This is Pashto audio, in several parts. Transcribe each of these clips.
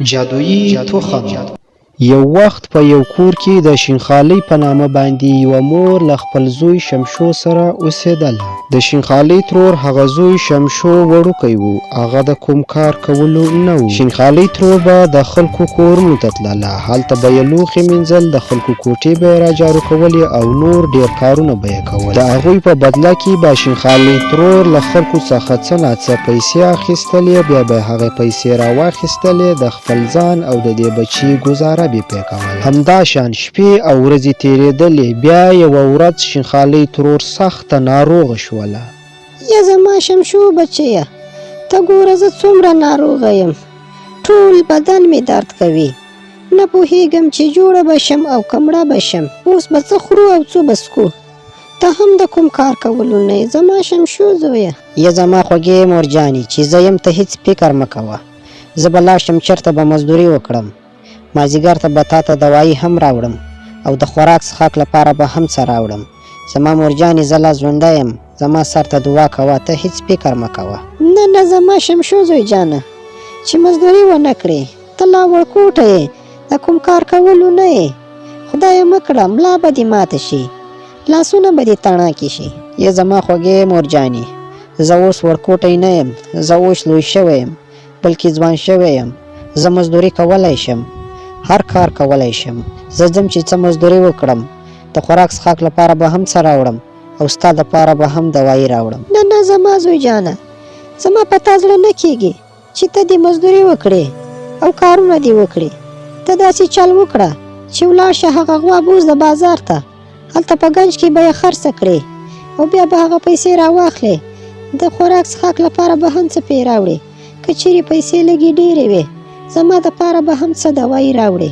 جادويي تخم. یو وخت په یو کور کې د شینخالۍ په نامه باندې یوه مور له خپل زوی شمشو سره اوسېدله. د شینخالۍ ترور هغه زوی شمشو وړوکی و، هغه د کوم کار کولو نه و. شینخالۍ ترور به د خلکو کورونو ته تلله، هلته به یې لوښي مینځل، د خلکو کوټې به یې راجارو کولې او نور ډېر کارونه به یې کول. د هغوی په بدله کې به شینخالۍ ترور له خلکو څخه څه ناڅه پیسې اخیستلې، بیا به یې هغې پیسې راواخیستلې، د خپل ځان او د دې بچي ګوزاره بې پرې کوله. همدا شان شپې او ورځې تېرېدلې، بیا یوه ورځ شینخالۍ ترور سخته ناروغه شوله. یه زما شمشو بچیه، ته ګوره زه څومره ناروغه یم، ټول بدن مې درد کوي، نه پوهېږم چې جوړه به شم او که مړه به شم، اوس به څه خورو او څه به څکو، ته هم د کوم کار کولو نه یې زما شمشو زویه. یه زما خوږې مورجانې، چې زه یم ته هېڅ فکر مه کوه، زه به لاړ شم چرته به مزدوري وکړم، مازیګر ته به تاته دوايي هم راوړم او د خوراک څښاک لپاره به هم څه راوړم. زما مورجانې زه لا ژوندی یم، زما سر ته دعا کوه، ته هیڅ فکر مه کوه. نه نه زما شمشو زوی جانه، چې مزدوري ونه کړې، ته لا وړکوټی یې، د کوم کار کولو نه یې، خدایه مه کړه ملا به دې ماته شي، لاسونه به دې تڼاکې شي. یه زما خوږې مورجانې، زه اوس وړکوټی نه یم، زه اوس لوی شوی یم، بلکې ځوان شوی یم، زه مزدوري کولی شم، هر کار کولی شم، زه ځم چې څه مزدوري وکړم، د خوراک څښاک لپاره به هم څه راوړم او ستا لپاره به هم دوايي راوړم. نه نه زما زوی جانه، زما په تا زړه نه کېږي چې ته دې مزدوري وکړې او کارونه دې وکړي، ته داسې چل وکړه چې ولاړ شه هغه غوا بوځه بازار ته، هلته په ګنج کې به یې خرڅه کړې او بیا به هغه پیسې راواخلې، د خوراک څښاک لپاره به هم څه پرې راوړې، که چېرې پیسې لږې ډېرې وې زما دپاره به هم څه دوايي راوړې،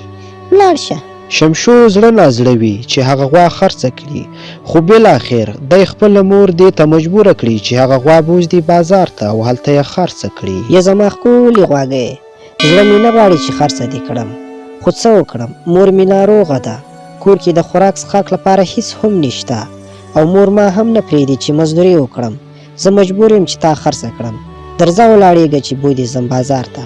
ولاړ شه. شمشو زړه نا زړه وي چې هغه غوا خرڅه کړي، خو بالاخر دی خپله مور دې ته مجبوره کړي چې هغه غوا بوځي بازار ته او هلته یې خرڅه کړي. یه زما ښکلې غواګۍ، زړه مې نه غواړي چې خرڅه دې کړم، خو څه وکړم، مور مې ناروغه ده، کور کې د خوراک څښاک لپاره هیڅ هم نشته او مور ما هم نه پرېږدي چې مزدوري وکړم، زه مجبور یم چې تا خرڅه کړم، درځه ولاړېږه چې بودې ځم بازار ته.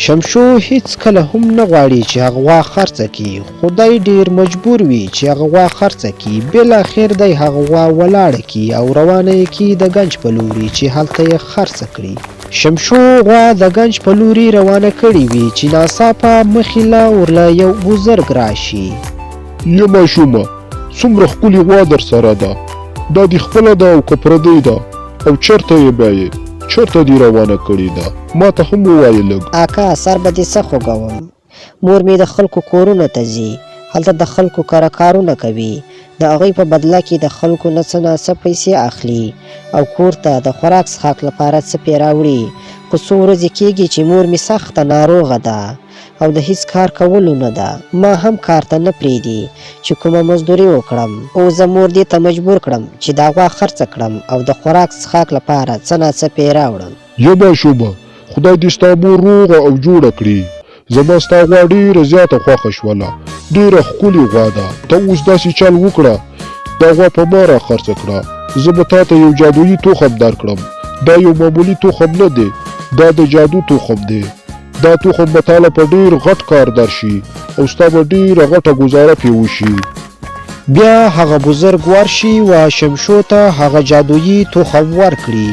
شمشو هیڅ کله هم نه غواړي چې هغه غوا خرڅه کړي، خو دی ډېر مجبور وي چې هغه غوا خرڅه کړي، بالاخر دی هغه غوا ولاړه کړي او روانه یې کړي د ګنج په لوري چې هلته یې خرڅه کړي. شمشو غوا د ګنج په لوري روانه کړې وي چې ناڅاپه مخې له ورله یو بزرګ راشي. یه ماشومه، څومره ښکلې غوا درسره ده، دا دې خپله ده او که پردۍ ده او چرته یې بیایې، چرته دې روانه کړې ده، ماته هم ووایه لږ. اکا، سر به دې څه خوږوم، مور مې د خلکو کورونو ته ځي، هلته د خلکو کره کارونه کوي، د هغوی په بدله کې د خلکو نه څه ناڅه پیسې اخلي او کور ته د خوراک څښاک لپاره څه پې راوړي، خو څو ورځې کېږي چې مور مې سخته ناروغه ده او د هیڅ کار کولو نه ده، ما هم کار ته نه پرېږدي چې کومه مزدوري وکړم، اوس زه مور دې ته مجبور کړم چې دا غوا خرڅه کړم او د خوراک څښاک لپاره څه ناڅه پې راوړم. یه ماشومه، خدای دې ستا مور روغه او جوړه کړي. زما ستا غوا ډېره زیاته خوښه شوله، ډېره ښکلې غوا ده. ته اوس داسې چل وکړه، دا غوا په ما راخرڅه کړه، زه به تا ته یو جادويي تخم درکړم. دا یو معمولي تخم نه دی، دا د جادو تخم دی. دا تخم به تاله په ډېر غټ کار درشي او ستا به ډېره غټه ګوزاره پرې وشي. بیا هغه بزرګ ورشي و شمشو ته هغه جادويي تخم ورکړي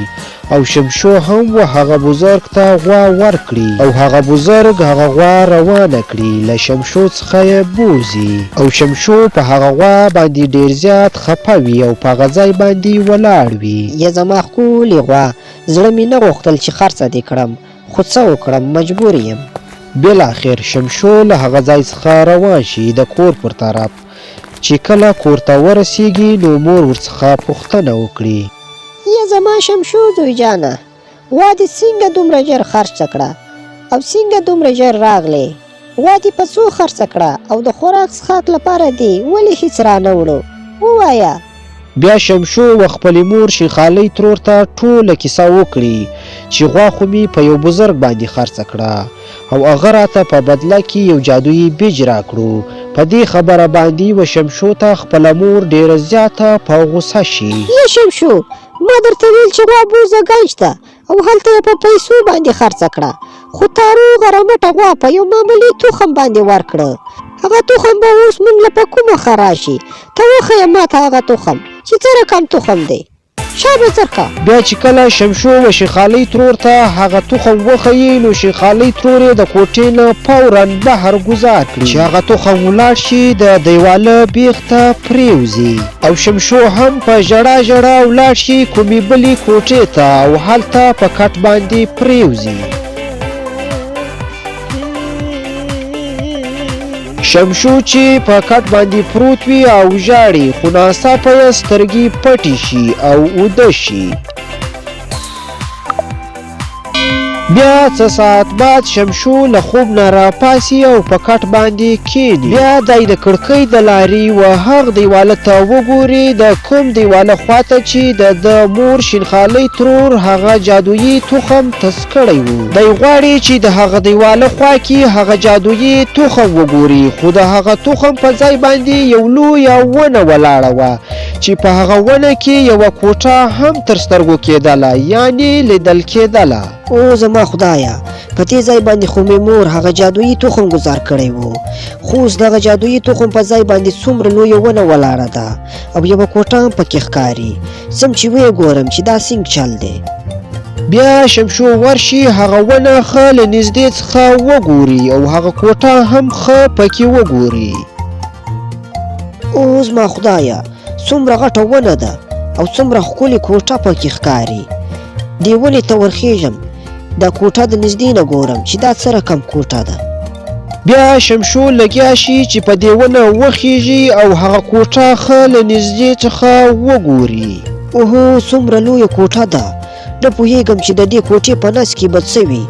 او شمشو هم و هغه بزرګ ته غوا ورکړي او هغه بزرګ هغه غوا روانه کړي له شمشو څخه یې بوځي او شمشو په هغه غوا باندې ډېر زیات خپه وي او په هغه ځای باندې ولاړ وي. یه زما ښکلې غوا، زړه مې نه غوښتل چې خرڅه دې کړم، خو څه وکړم مجبور یم. بالاخر شمشو له هغه ځای څخه روان شي د کور پر طرف. چې کله کور ته ورسېږي نو مور ورڅخه پوښتنه وکړي. یه زما شمشو زوی جانه، غوا دې څنګه دومره ژر خرڅه کړه او څنګه دومره ژر راغلې؟ غوا دې په څو خرڅه کړه او د خوراک څښاک لپاره دې ولې هیڅ رانه وړو؟ ووایه! بیا شمشو و خپلې مور شیخالۍ ترور ته ټوله کیسه وکړي چې غوا خو مې په یو بزرګ باندې خرڅه کړه او هغه راته په بدله کې یو جادويي بیج راکړو. په دې خبره باندې و شمشو ته خپله مور ډېره زیاته په غوسه شي. یه شمشو! ما درته ویل چې غوا بوځه ګنج ته او هلته یې په پیسو باندې خرڅه کړه، خو تا روغه رمټه غوا په یو معمولي تخم باندې ورکړه. هغه تخم به اوس مونږ له په کومه ښه راشي؟ ته وښیه ماته هغه تخم چې څه رقم تخم دی. شابه زرکه. بیا چې کله شمشو و شیخالۍ ترور ته هغه تخم وښیي نو شیخالۍ ترور یې د کوټې نه فورا بهر ګوزار کړي چې هغه تخم ولاړ شي د دیواله بیخ ته پریوځي او شمشو هم په ژړا ژړا ولاړ شي کومې بلې کوټې ته او هلته په کټ باندې پریوځي. شمشو چې په کټ باندې پروت وي او ژاړي خو ناڅاپه یې سترګې پټې شي او اوده شي. بیا څه ساعت بعد شمشو له خوب نه راپاڅي او په کټ باندې کیني. بیا دی د کړکۍ د لارې و هغ دیواله ته وګوري د کوم دیواله خواته چې د ده مور شینخالۍ ترور هغه جادویي تخم تس کړی وو. دی غواړي چې د هغه دیواله خوا کې هغه جادویي تخم وګوري، خو د هغه تخم په ځای باندې یو لویه ونه ولاړه وه چې په هغه ونه کې یوه کوټه هم تر سترګو کېدله، یعنې لیدل کېدله. او زما خدایه، په دې ځای باندې خو مې مور هغه جادویي تخم ګوزار کړی وو، خو اوس دغه جادویي تخم په ځای باندې څومره لویه ونه ولاړه ده او یوه کوټه هم پکې ښکاري. ځم چې ویې ګورم چې دا څنګه چل دی. بیا شمشو ورشي هغه ونه ښه له نږدې څخه وګوري او هغه کوټه هم ښه پکې وګوري. او زما خدایه، څومره غټه ونه ده او څومره ښکلې کوټه پکې ښکاري. دې ونې ته ورخیژم، دا کوټه د نږدې نه ګورم چې دا څه رقم کوټه ده. بیا شمشو لګیا شي چې په دې ونه وخیژي او هغه کوټه ښه له نږدې څخه وګوري. اوهو، څومره لویه کوټه ده، نه پوهیږم چې د دې کوټې په نس کې به څه وي.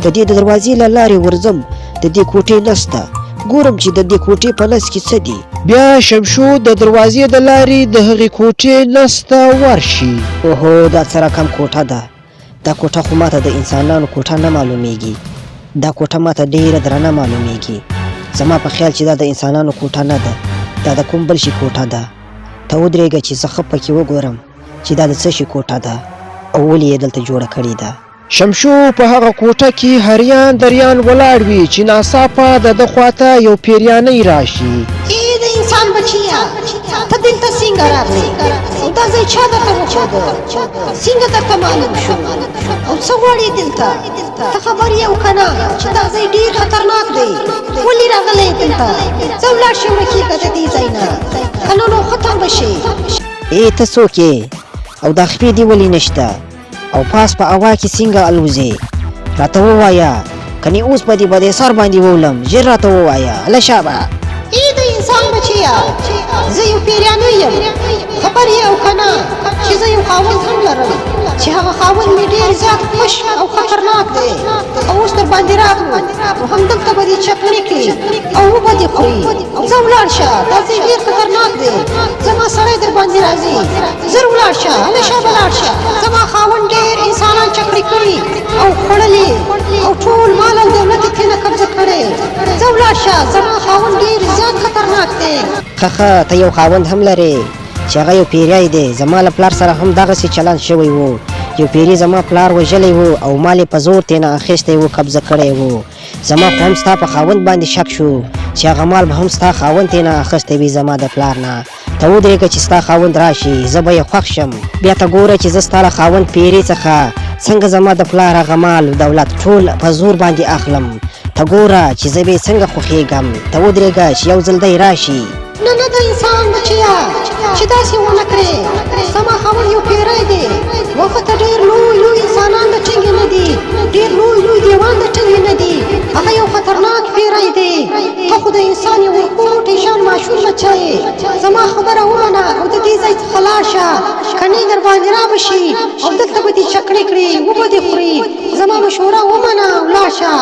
د دې د دروازې له لارې ورځم د دې کوټې نس ته، ګورم چې د دې کوټې په نس کې څه دي. بیا شمشو د دروازې د لارې د هغې کوټې نس ته ورشي. اوهو، دا څه رقم کوټه ده، دا کوټه خو ماته د انسانانو کوټه نه معلومیږي، دا کوټه ماته ډیره درنه معلومیږي. زما په خیال چې دا د انسانانو کوټه نه ده، دا د کوم بل شي کوټه ده. ته ودرېږه چې زه ښه پکې وګورم چې دا د څه شي کوټه ده او ولې یې دلته جوړه کړې ده. شمشو په هغه کوټه کې هریان دریان ولاړ وي چې ناڅاپه د ده خواته یو پیریانی راشي. ای د انسان بچیه، ته دلته څنګه راغلې او دا ځای چا درته وښوده؟ څنګه درته معلوم شو او څه غواړې دلته؟ ته خبر یې او که نه چې دا ځای ډېر خطرناک دی؟ ولې راغلی دلته؟ ځه ولاړ شې، ورکېږه د دې ځای نه، که نه نو ختم به شې. ای ته څوک یې او دا خپې دې ولې نشته او پاس په هوا کې څنګه الوزې؟ راته ووایه، کنې اوس به دې په دې سر باندې وولم. ژر راته ووایه، هله شابه. ای د انسان بچیه، زه یو پیریانی یم، خبر یې او که نه چې زه یو خاوند هم لرم چې هغه خاوند مې ډېر زیات خوش او خطرناک دی او اوس در باندې راغلو نو همدلته به دې چپنې کړي او وبه دې خوري. ځه ولاړ شه، دا ځای ډېر خطرناک دی، زما سړی در باندې راځي، زر ولاړ شه، هله شابه لاړ شه. زما خاوند ډېر انسانان چکړې کړي او خوړلي او ټول مال او دولت یې ترېنه قبضه کړی. ځه ولاړ شه، زما خاوند ډېر زیات خطرناک دی. ښه ښه، ته یو خاوند هم لرې چې هغه یو پیری دی. زما له پلار سره هم دغسې چلند شوی و. یو پیري زما پلار وژلی و او مال یې په زور ترېنه اخیستی و، قبضه کړی و. زما خو هم ستا په خاوند باندې شک شو چې هغه مال به هم ستا خاوند ترېنه اخیستی وي زما د پلار نه. ته ودرېږه چې ستا خاوند راشي، زه به یې خوښ شم. بیا ته ګوره چې زه ستا له خاوند پیري څخه څنګه زما د پلار هغه مال دولت ټول په زور باندې اخلم. ته ګوره چې زه به یې څنګه خوښېږم. ته ودرېږه چې یو ځل دی راشي. نه نه د انسان بچیه، چې داسې ونه کړې. زما خاوند یو پیری دی، هغه ته ډېر لوی لوی انسانان د ټینګې نه دي، ډېر لوی لوی دیوان د ټینګې نه دي. هغه یو خطرناک پیری دی. ته خو د انسان یو ورکوټی شان ماشوم بچی یې. زما خبره ومنه او د دې ځای څخه لاړ شه، کنې در باندې را به شي او دلته به دې چکړې کړي، وبه دې خوري. زما مشوره ومنه او لاړ شه.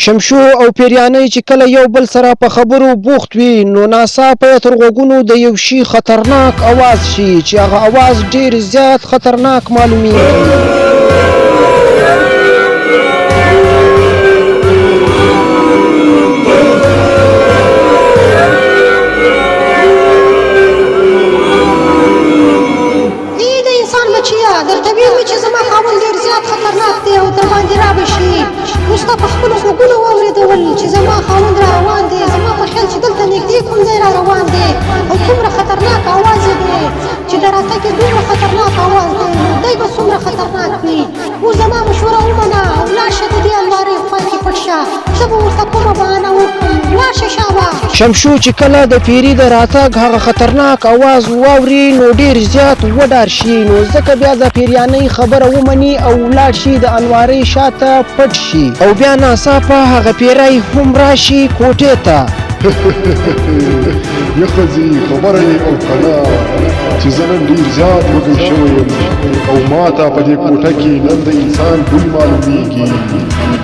شمشو او پیریانۍ چې کله یو بل سره په خبرو بوخت وي نو ناڅاپه یې تر غوږونو د یو شي خطرناک اواز شي چې هغه اواز ډېر زیات خطرناک معلومیږي. ای د انسان بچیه، درته ویل مې چې زما خاوند ډېر زیات خطرناک دی او در باندې را به شي. نو ستا په خپلو وغږول چې زما خاوند را روان دی، زما په خیال چې دلته نږدې کوم ځای را روان دی او څومره خطرناک اواز یې دی چې د راتګ یې دومره خطرناک اواز دی نو دی به څومره خطرناک وي. اوس زما مشوره ومنه او لاړ شه د دې المارۍ خوا کې پټ شه، زه به ورته کومه بهانه وکړم، لاړ شه شابه. شمشو چې کله د پیري د راتګ هغه خطرناک اواز واوري نو ډیر زیات وډار شي، نو ځکه بیا د پیریانۍ خبره ومني او ولاړ شي د انوارۍ شاته پټ شي او بیا ناڅاپه هغه پیری هم راشي کوټې ته. یه ښځې خبره یې او که نه چې زه نن ډیر زیات وږی شوی یم او ماته په دې کوټه کې نن د انسان بوی معلومیږي،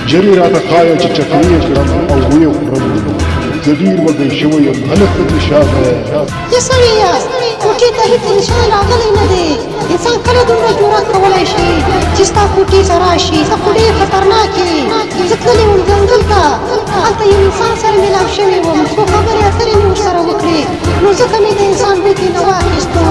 ژر یې راته ښایه چې چکرې یې کړم او ویې خورم، زه ډیر وږی شوی یم، هله ښځې شابه. یه سړیه، کوټې ته هیڅ انسان راغلی نه دی، انسان کله دومره جرات کولای شي چې ستا کوټې ته راشي؟ ته خو ډېر خطرناک یې. زه تللی وم ځنګل ته، هلته یو انسان سره میلاو شوی وم، څو خبرې اترې مې ورسره وکړې، نو ځکه مې د انسان بوی ترېنه واخیستو،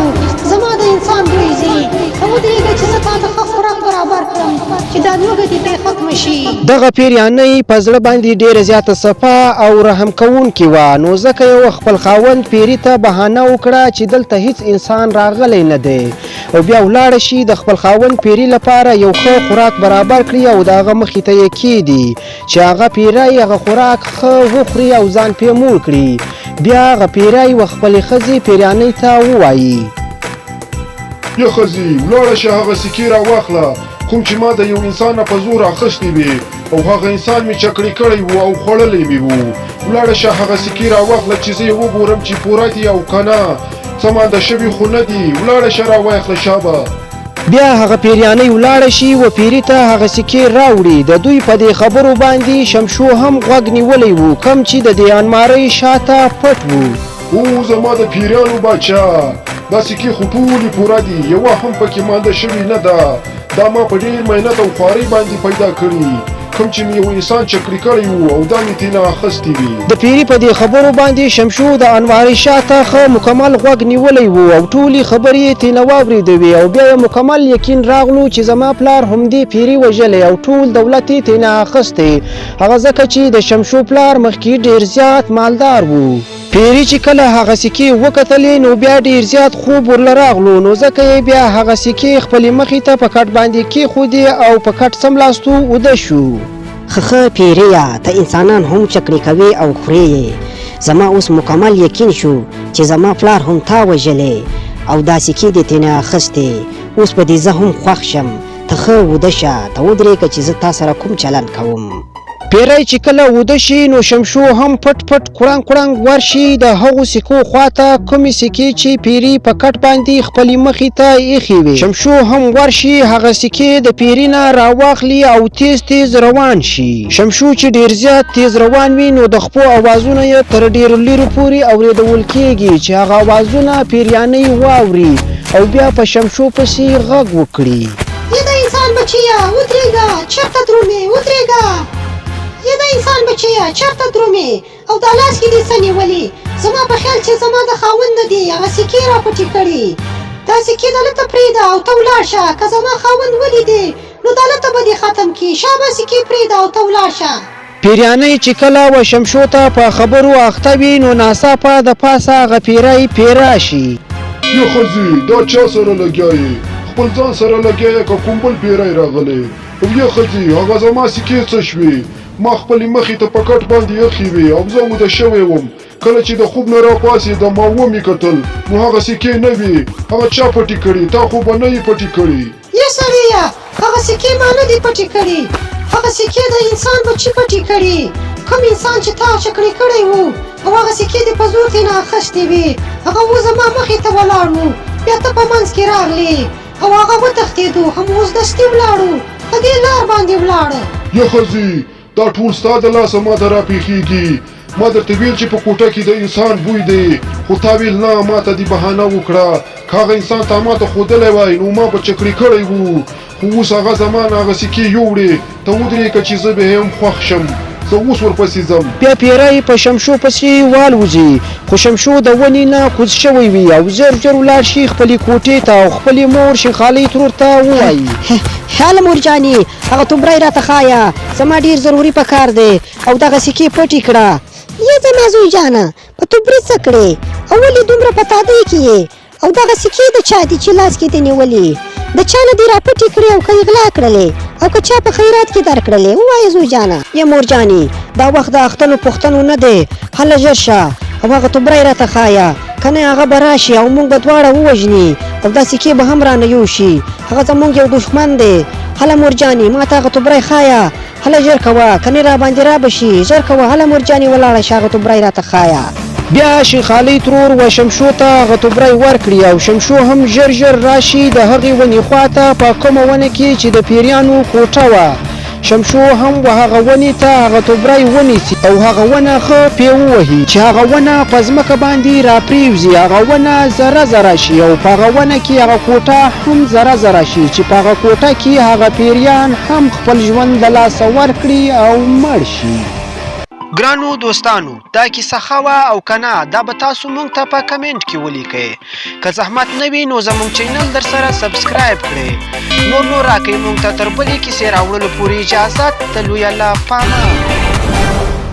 زما د انسان بوی ځي. ته ودرېږه چې زه تا ته ښه خوراک برابر کړم چې دا لوږه دې پرې ختمه شي. دغه پیریانۍ په زړه باندې ډېره زیاته صفا او رحم کوونکې وه، نو ځکه یې خپل خاوند پیري ته بهانه وکړه چې دلته هیڅ انسان راغلی نه دی او بیا ولاړه شي د خپل خاوند پیري لپاره یو ښه خوراک برابر کړي او د هغه مخې ته یې کیږدي چې هغه پیری هغه خوراک ښه وخوري او ځان پرې موړ کړي. بیا هغه پیری و خپلې ښځې پیریانۍ ته ووایي. یه ښځې، ولاړه شه هغه سکې راواخله کوم چې ما د یو انسان نه په زور اخیستې وې او هغه انسان مې چکړې کړی وو او خوړلی مې وو، ولاړه شه هغه سکې راواخله چې زه یې وګورم چې پوره دي او که نه، څه مانده شوي خو نه دي، ولاړه شه راوایخله شابه. بیا هغه پیریانۍ ولاړه شي و پیري ته هغه سکې راوړي. د دوی په دې خبرو باندې شمشو هم غوږ نیولی وو کوم چې د دې انمارۍ شاته پټ وو. او زما د پیریانو باچا، دا سکې خو ټولې پوره دي، یوه هم پکې مانده شوې نه ده، دا ما په ډېر محنت او خوارۍ باندې پیدا کړي، کوم چې مې یو انسان چکړي کړی وو او دا مې ترېنه اخیستې وې. د پیري په دې خبرو باندې شمشو د انوارۍ شاته ښه مکمل غوږ نیولی وو او ټولې خبرې یې ترېنه واورېدې وې او بیا یې مکمل یقین راغلو چې زما پلار همدې پیري وژلی او ټول دولت یې ترېنه اخیستی، هغه ځکه چې د شمشو پلار مخکې ډېر زیات مالدار وو. پیري چې کله هغه سکې وکتلې نو بیا ډېر زیات خوب ورله راغلو، نو ځکه یې بیا هغه سکې خپلې مخې ته په کټ باندې کېښودې او په کټ څملاستو اوده شو. ښه ښه پیریه، ته انسانان هم چکړې کوې او خورې یې، زما اوس مکمل یقین شو چې زما پلار هم تا وژلی او دا سکې دې ترېنه اخیستې، اوس به دې زه هم خوښ شم، ته ښه اوده شه، ته ودرېږه چې زه تا سره کوم چلند کوم. پیری چې کله اوده شي نو شمشو هم پټ پټ کړنګ کړنګ ورشي د هغو سکو خواته کومې سکې چې پیری په کټ باندې خپلې مخې ته ایښې وې. شمشو هم ورشي هغه سکې د پیری نه راواخلي او تیز تیز روان شي. شمشو چې ډیر زیات تیز روان وي نو د خپو اوازونه یې تر ډیرو لیرو پورې اوریدول کیږي چې هغه اوازونه پیریانۍ واوري او بیا په شمشو پسې غږ وکړي. ای د انسان بچیه، ودرېږه، چېرته درومې؟ ودرېږه! ای د انسان بچیه، چېرته درومې؟ او دا لاس کې دې څه نیولي؟ زما په خیال چې زما د خاوند نه دي هغه سکې را پټې کړي. دا سکې دلته پرېږده او ته ولاړ شه، که زما خاوند ولیدې نو دلته به دې ختم کړي. شابه سکې پرېږده او ته ولاړ شه. پیریانۍ چې کله و شمشو ته په خبرو اخته وي نو ناڅاپه د پاسه هغه پیری پرې راشي. یه ښځې، دا چا سره لګیا یې؟ خپل ځان سره لګیا یې که کوم بل پیری راغلی؟ او یه ښځې، هغه زما سکې څه شوې؟ ما خپلې مخې ته په کټ باندې ایښې وې او زه وده شوی وم. کله چې د خوب نه راپاڅېدم او ومې کتل نو هغه سکې نه وې. هغه چا پټې کړې؟ تا خو به نه یې پټې کړې؟ یه سړیه، هغه سکې ما نه دي پټې کړي، هغه سکې د انسان بچي پټې کړي، کوم انسان چې تا چکړې کړی وو او هغه سکې دې په زور ترېنه اخیستې وې، هغه اوس زما مخې ته ولاړ وو، بیا ته په منځ کې راغلې او هغه وتښتېدو، هم اوس دستي ولاړو، په دې لار باندې ولاړه. یه ښځې، دا ټول ستا د لاسه ماته راپېښېږي، ما درته ویل چې په کوټه کې د انسان بوی دی، خو تا ویل نه، ماته دې بهانه وکړه، که هغه انسان تا ماته ښودلی وای نو ما به چکړې کړی وو، خو اوس هغه زما نه هغه سکې یوړې، ته ودرېږه چې زه به هم خوښ شم. زه اوس ورپسې ځم. بیا پیری په شمشو پسې والوځي، خو شمشو د ونې نه کوز شوی وي او ژر ژر ولاړ شي خپلې کوټې ته او خپلې مور شینخالۍ ترور ته ووایي. هله مورجانې، هغه توبری راته ښایه، زما ډېر ضروري په کار دی او دغه سیکې پټې کړه. یه زما زوی جانه، په توبري څه کړې او ولې دومره په تادۍ کې یې؟ او دغه سیکې د چا دي چې لاس کې دې نیولي؟ د چا نه دې راپټې کړې او که یې غلا کړلې او که چا په خیرات کې درکړلې؟ ووایه زوی جانه. یه مور جانې، دا وخت د اختنو پوښتنو نه دی، هله ژر شه او هغه توبری راته ښایه، که نه هغه به راشي او موږ به دواړه ووژني او دا سیکې به هم رانه یوشي، هغه زموږ یو دښمن دی. هله مور جانې، ماته هغه توبری ښایه، هله ژر کوه، کنې راباندې را به شي، ژر کوه، هله مورجانې ولاړه شه هغه توبری راته ښایه. بیا شینخالۍ ترور و شمشو ته هغه توبری ورکړي او شمشو هم ژر ژر راشي د هغې ونې خوا ته په کومه ونه کې چې د پیریانو کوټه وه. شمشو هم و هغه ونې ته هغه توبری ونیسي او هغه ونه ښه پې ووهي چې هغه ونه په ځمکه باندې راپرېوځي، هغه ونه ذره ذره شي او په هغه ونه کې هغه کوټه هم ذره ذره شي چې په هغه کوټه کې هغه پیریان هم خپل ژوند له لاسه ورکړي او مړ شي. ګرانو دوستانو دا کیسه ښه وه او که نه دا به تاسو مونږ ته په کمنټ کې ولیکئ. که زحمت نه وي نو زمونږ چینل درسره سبسکرایب کړئ. نور نو راکئ مونږ ته تر بلې کیسې راوړلو پورې اجازت د لوی الله پامان.